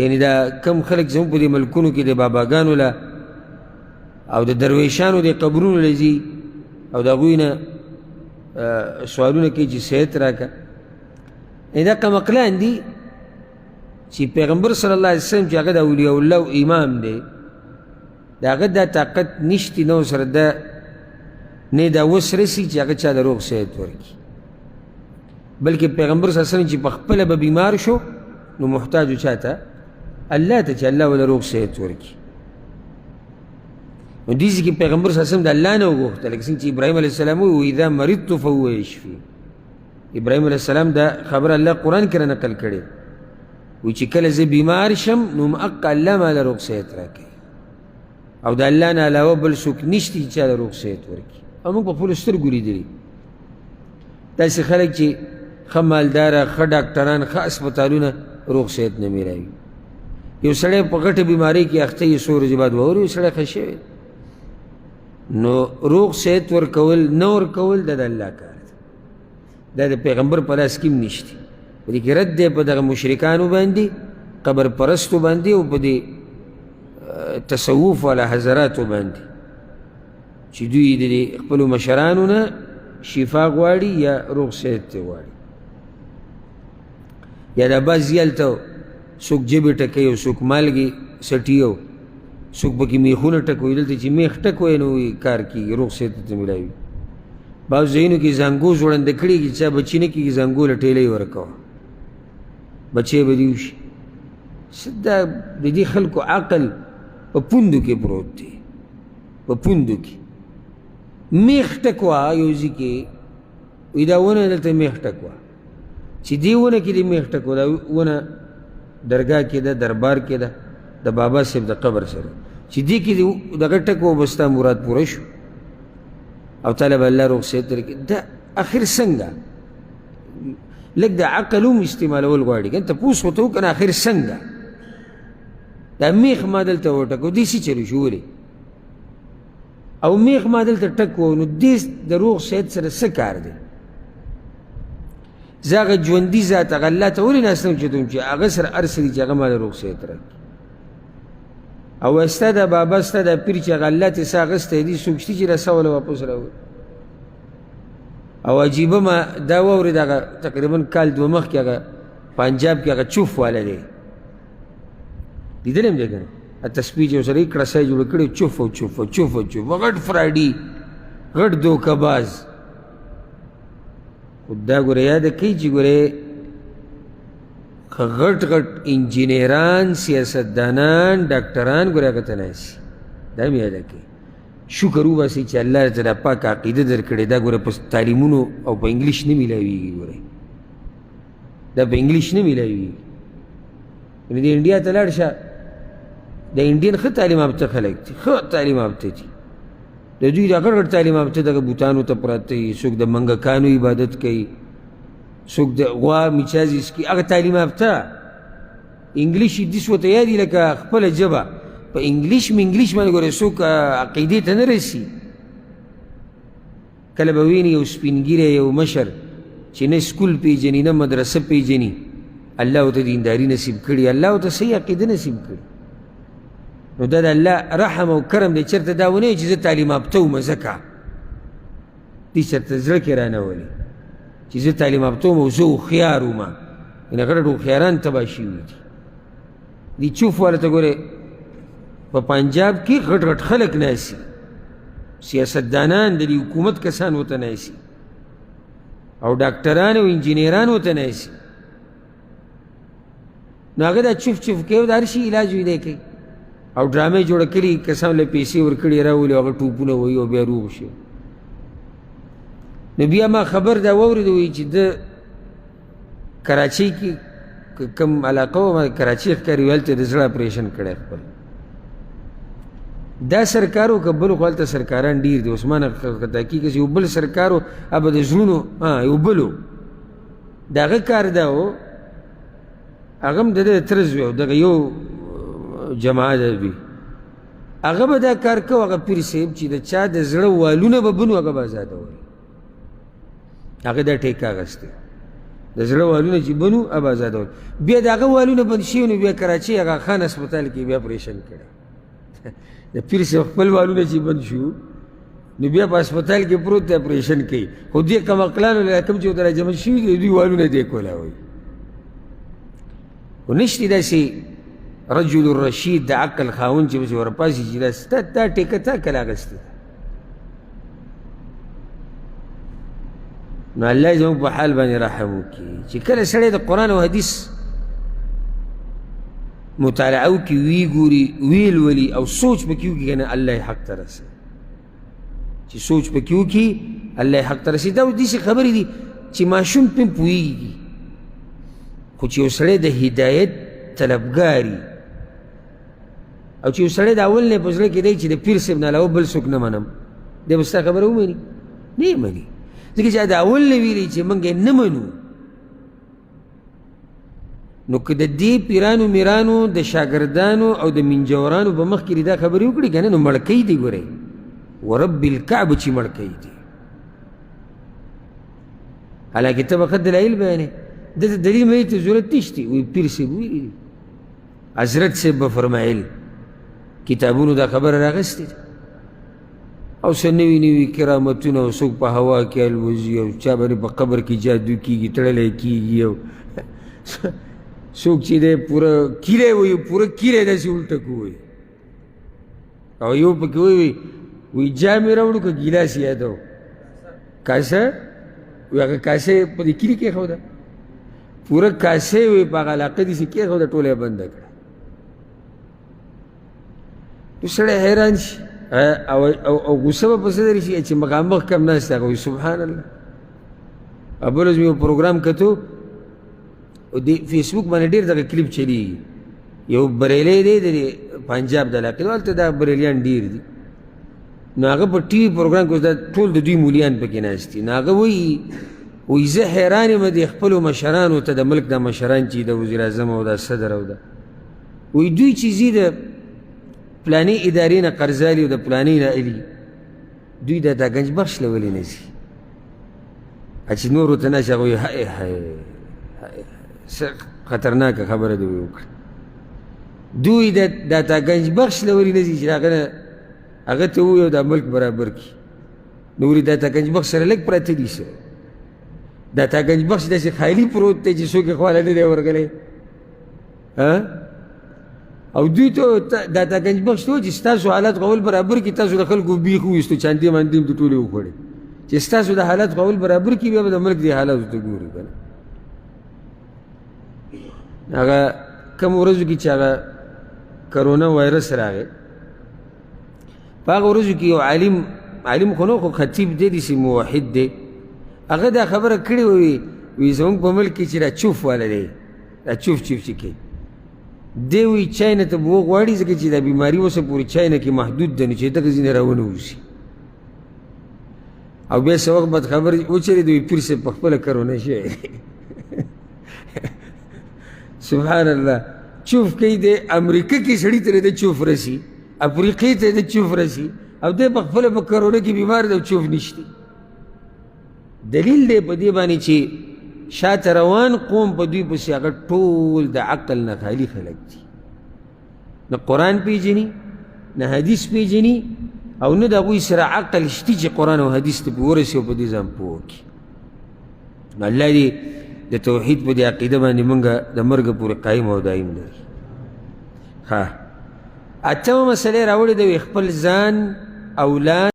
یعنی دا کم خلک زموږ په دې ملکونو کې د باباګانو له او د درویشانو د قبرونو له ځي او د هغوی نه سوالونه کوي چې صحت راکړه. دا قمقلان دي چې پیغمبر صلی الله علیه وسلم چې هغه د اولیاء الله امام دی، د هغه دا طاقت نشتي، نه سره دا نه دا وس رسي چې هغه چا د روغ صحت ورکړي، بلکې پیغمبر صلی الله علیه وسلم چې په خپله به بیمار شو نو محتاج چا ته؟ الله ته، چې الله وله روغ صحت ورکړي. نو دې ځای کې پیغمبر صلی الله علیه وسلم د الله نه وغوښته، لکه څنګه چې ابراهیم علیه السلام وویل اذا مرضت فهو یشفي. ابراهیم علیه السلام دا خبره الله قرآن کې را نقل کړې، وایي چې کله زه بیمار شم نو مأقه الله ما له روغ صحت راکوي، او د الله نه علاوه بل څوک نشته چې چا له روغ صحت ورکړي. او موږ په خپلو سترګو لیدلي داسې خلک چې ښه مالداره، ښه ډاکټران، ښه هسپتالونه، روغ صحت نه میلاوي. یو سړی په غټه بیمارۍ کې اخته یې، څو ورځې بعد واوري یو سړی ښه شوی. نو روغ صحت ورکول نه ورکول دا د الله کار دی، دا د پیغمبر په لاس کې هم نشته. په دې کې رد دی په دغه مشرکانو باندې، قبر پرستو باندې، او په دې تصوف والا حضراتو باندې چې دوی د خپلو مشرانو نه شفا غواړي یا روغ صحت ته غواړي. یا دا بعضې هلته څوک ژبې ټکوي او څوک مالګې څټي او څوک پکې میخونه ټکوي. دلته چې میخ ټکوي نو کار کېږي، روغ صحت ته میلاوي. بعض ځایونو کې زنګو ځوړنده کړي چې چا بچي نه کېږي، زنګو له ټیلۍ ورکوه، بچی به دې وشي. څه دا د دې خلکو عقل په پوندو کې پروت دی، په پوندو کې. میخ ټکوه یو ځای کې، وایي دا ونه دلته میخ ټکوه، چې دې ونه کې دې میخ ټکوه، دا ونه درګاه کې ده، دربار کې ده، د بابا صاحب د قبر سره، چې دې کې دې دغه ټکوه، بس ستا مراد پوره شو او تا له به الله روغ صحت درکړي. دا اخر څنګه؟ لږ د عقل هم استعمالول غواړي که نه، تپوس خو ته وکړه نه، اخر څنګه دا میخ ما دلته وټکو، دې څه چل شو؟ ولې او میخ ما دلته ټک وو؟ نو دې د روغ صحت سره څه کار دی؟ زه هغه ژوندي ذات هغه الله ته ولې ناست یم چې کوم چې هغه سره هر څه دي چې هغه ما له روغ صحت راکړي؟ او ستا د بابا، ستا د پیر چې هغه الله ترې ساه اخیستی دی، څوک شته چې دا ساه وله واپس راوړي؟ او عجیبه ما دا واورېده، هغه تقریبا کال دوه مخکې هغه پنجاب کې هغه چوف والا دی، لیدلی هم دی که نه، تسبیح چې ورسره یې کړسۍ جوړه کړې، چوف او چوف او چوف او چوف، غټ فراډي، غټ دوکه باز. خو دا ګوره یاده کوي چې ګوره غټ غټ انجینران، سیاستدانان، ډاکټران ګوره هغه ته ناست، دا هم یاده کوي. شکر وباسئ چې الله درته دا پاکه عقیده درکړې. دا ګوره په تعلیمونو او په انګلیش نه میلاویږي، ګوره دا په انګلیش نه میلاویږي. یعنې د انډیا ته لاړ شه، د انډین ښه تعلیم یافته خلک دي، ښه تعلیم یافته دي. د دوی دا غټ غټ تعلیم یافته دغه بوتانو ته پراته دي، څوک د منګکانو عبادت کوي، څوک د غوا میچازې څکي. هغه تعلیم یافته انګلیش یې داسې ورته یاد دي لکه خپله ژبه. په انګلیش مې انګلیش باندې ګوره څوک عقیدې ته نه رسي. کله به ویني یو سپین ږیری یو مشر چې نه سکول پیژني نه مدرسه پیژني، الله ورته دینداري نصیب کړي، الله ورته صحیح عقیده نصیب کړي. نو دا د الله رحم او کرم دی. چېرته دا ونه چې زه تعلیم یافته وم، ځکه دې چېرته زړه کې رانه ولي چې زه تعلیم یافته وم او زه هوښیار وم. یعنې غټ غټ هوښیاران تباه شوي دي. دې چوف والا ته ګورې په پنجاب کې غټ غټ خلک ناسي، سیاستدانان د دې حکومت کسان ورته ناسي، او ډاکټران او انجینران ورته ناسي. نو هغه دا چوف چوف کوي او د هر شي علاج وي دی کوي، او ډرامې جوړه کړي، کسان له پیسې ورکړي راولي، هغه ټوپونه وهي او بیا روغ شي. نو بیا ما خبر دا واورېده، وایي چې ده کراچۍ کې کوم علاقه وه، کراچۍ ښکاري، هلته د زړه اپریشن کړی خپل. دا سرکار و که بل، خو هلته سرکاران ډېر دي، اوس ما نه خطا کېږي. یو بل سرکار و، هغه د زړونو یو بل و، د هغه کار دا و، هغه هم د ده تره زوی و، دغه یو جماعت ده دوی. هغه به دا کار کوه، هغه پیر صاحب چې د چا د زړه والونه به بنو هغه به ازادول. هغه دا ټیکه اخیستې. د زړه والونه چې بنو اب آزادول. بیا د هغه والونه بند شوي، نو بیا کراچۍ هغه خان هسپتال کې بیا اپریشن کړی. د پیر صاحب خپل والونه چې بند شو، نو بیا په هسپتال کې پروت دی، اپریشن کوي. خو دې کم عقلانو له کوم چې ورته راجمع شوي دي، دوی والونه دی کولاوي. خو نشتي داسې رجل الرشید د عقل خاوند چې پسې ورپاسي چې دا ستا تا ټیکه تا کله اخیستې ده. نو الله زموږ په حال باندې رحم وکړي چې کله سړی د قرآن او حدیث مطالعه وکړي، ویې ګوري، ویې لولي او سوچ پکې وکړي، که نه الله یې حق ته رسوي. چې سوچ پکې وکړي الله یې حق ته رسوي. دا اوس داسې خبرې دي چې ماشوم پرې پوهېږي، خو چې یو سړی د هدایت طلبګاري او چې یو سړی د اول نه په زړه کې دی چې د پیر صاحب نه علاوه بل څوک نه منم، دی به ستا خبره ومني؟ نه یې مني، ځکه چې د اول نه ویلي چې موږ یې نه منو. نو که د دې پیرانو میرانو د شاګردانو او د منجورانو په مخ کې دا خبرې وکړي که نه، نو مړ کوي دي. ګورئ ورب الکعبه چې مړ کوي دي. حالانکه ته به ښه دلایل بیانې، ده ته دلیل مې ته ضرورت نشته. وایي پیر صاحب ویلي دي، حضرت صاحب به فرمایل، کتابونو دا خبره راغستې ده. او څه نوي نوي کرامتونه، او څوک په هوا کې الوزي، او چا باندې په قبر کې جادو کېږي، تړلی کېږي، او څوک چې دی پوره کیلی وایي، پوره کیلی داسې الټه کوي. او یو پکې وایي، وایي جام یې راوړو که ګیلاس یې یادو کاسه، وایي هغه کاسه یې په دې کلي کېښوده، پوره کاسه یې وایي په هغه علاقه داسې کېښوده، ټوله یې بنده کړه. نو سړی حیران شي او او غوسه به په څه درشي چې مخامخ کم ناست هغه وایي سبحان الله. بل ورځ مې یو پروګرام کتو، او د فیسبوک باندې ډېر دغه کلیپ چلیږي. یو بریلی دی د پنجاب د علاقې، هلته دا بریلیان ډېر دي. نو هغه په ټي وي پروګرام کې دا ټول د دوی مولیان پکې ناست دي. نو هغه وایي، وایي زه حیران یم د خپلو مشرانو ته، د ملک د مشران چې د وزیر اعظم او د صدر او د وایي دوی چې ځي د پلانې ادارې نه قرضه الي او د پلانې نه الي، دوی د دا ګنج بخش له ولې نه ځي؟ چې نورو ته نه شي، هغه وایي های های های، څه خطرناکه خبره دې وکړه. دوی د داتا ګنج بخش له ولې نه ځي چې هغه نه هغه ته ووایي او دا ملک برابر کړي؟ نو ولې داتا ګنج بخش سره لږ پراته دي؟ څه داتا ګنج بخش داسې خالي پروت دی چې څوک یې خواله نه دی ورغلی؟ او دوی ته داتا ګنج بخش ته چې ستاسو حالت خو اول برابر کړي، تاسو د خلکو بیخ وویستو، چاندې ماندې هم ټولې وخوړې، چې ستاسو د حالت خو اول برابر کړي، بیا به د ملک دې حالاتو ته ګوري. که نه هغه کوم ورځو کې چې هغه کرونا وایرس راغی، په هغه ورځو کې یو عالم، عالم خو نه خو خطیب دی، داسې موحد دی، هغه دا خبره کړې وه، وي زموږ په ملک کې چې دا چوف والا دی، دا چوف چوف چې کوي دی، وایي چاینا ته به وغواړي، ځکه چې دا بیماري اوسه پورې چاینا کې محدود ده، نو چې دغه ځینې راونه وځي. او بیا څه وخت بعد خبر وچېرې وایي پیر صاحب په خپله کرونا شوی. سبحان الله، چوف کوي دی، امریکا کې سړي ته د چوف رسي، افریقې ته د چوف رسي، او دی په خپله په کرونا کې بیمار دی او چوف نشته. دلیل دی په دې باندې چې شاته روان قوم په دوی پسې هغه ټول د عقل نه خالي خلک دي، نه قرآن پیژني، نه حدیث پیژني، او نه د هغوی سره عقل شته چې قرآن او حدیث ته پرې ورسي او په دې ځان پوه کړي. نو الله دې د توحید په دې عقیده باندې موږ د مرګ پورې قایم او دایم لري. ها اتمه مسله یې راوړې ده، خپل ځان، اولاد